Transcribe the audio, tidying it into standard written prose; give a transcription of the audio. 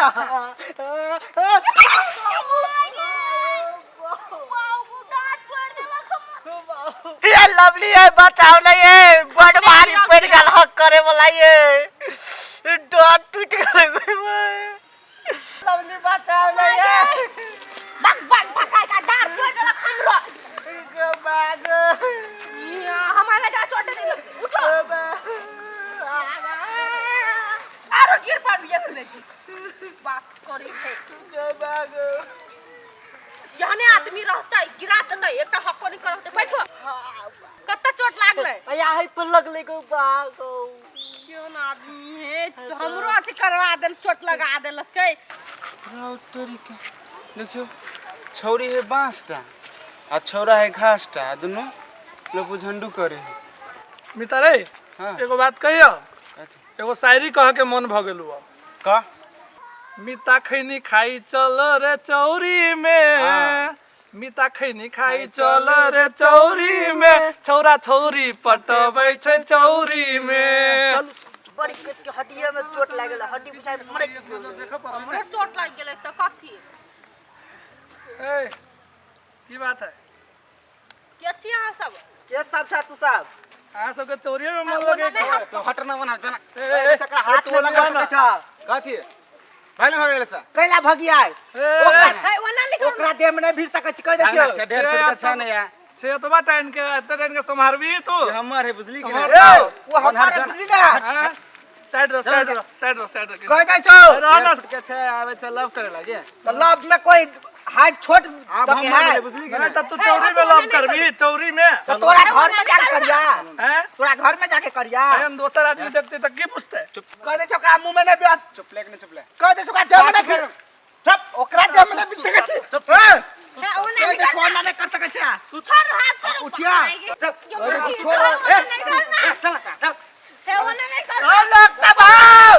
ना। ये लवली है, बचाओ ले, ये बड़ भारी पड़ गेल हक करे वाला, ये डर टूट गेल। लवली, बचाओ ले ये। बक बक बकाय का डार तोड़ देलक हमरो। गो बाग। या, हमारा जा चोट दे देलक। उठो। आरो गिर पारू एक बेटी बात करी है। गो बाग। यहने आदमी रहतै, गिरा देतै, एकटा हक्को नहीं करते। बैठो। कत्ता चोट लागलै? या है पर लगले गो बाग। केहन आदमी है, हमरो अथी करवा देल, चोट लगा देलकै। तोरी के देखियो, छौरी है बांसटा आ छौरा है घासटा, आ दुनू लोग झंडू करे है। मिता रे। हाँ। एगो बात कहियो? कथी? एगो शायरी कह के मन भ गेलू अब। का? मिता खैनी खाई चल रे चौरी में। हाँ। मिता खैनी खाई चल रे चौरी में, छौरा छौरी पटबै छै चौरी में। चल, बड़ी केस के हड्डिया में चोट लागल, हड्डी बुझाइ मरे। हमरो चोट लागि गेलै तऽ कथी? ए, की बात है? के छी अहाँ सब? के सब छा तू सब? अहाँ सबके चौरिये में मन लगे। तो हटना बना जना। ए, ए, ए, चकरा हाथ तू में लगा ना। सकै छ? कथी भाई ने भगेले सा? कैला भगिया? ए, ए, है ओना निकल। ओकरा देह में नहीं भीड़ सकै छी, कह दै भागना छियौ। छै ढेर फुट के छै ने या। छे एतबा टाइम के, एते टाइम के सम्हारबी तू? ये हमर है, बुझली कि सम्हार। नहीं? ए, वो हमारे चल। बुझली ना। हाँ? साइड रहो, साइड रहो, साइड रहो, साइड रहो। कह दै छौ। रह ना। ढेर फुट के छै, आवे छै लव करे लागे। तो लव में कोई हाइट छोट आब तक हम है मांगले, बुझली कि नहीं नहीं? त तू चौरी में लव करबी, चौरी में? तो तोरा घर में जाके करिया। हैं? तोरा घर में जाके करिया। एहन दोसर आदमी देखते त की पूछते? कह दे छौ, ओकरा मुंह में नहीं बिया। चुप ले कि नहीं चुप ले? कह दे छौ, ओकरा देह में नहीं फिर। चुप, ओकरा देह में नहीं फिर सकै छी। ए, है ओना कह दे निकल। छौ, ओना नहीं कर सकै छै। छोड़ हाथ, छोड़। उठिया। चल। कह दे छौ, छोड़। नहीं करना। चल सा चल। है ओना नहीं करना। ओ लोग तब आओ।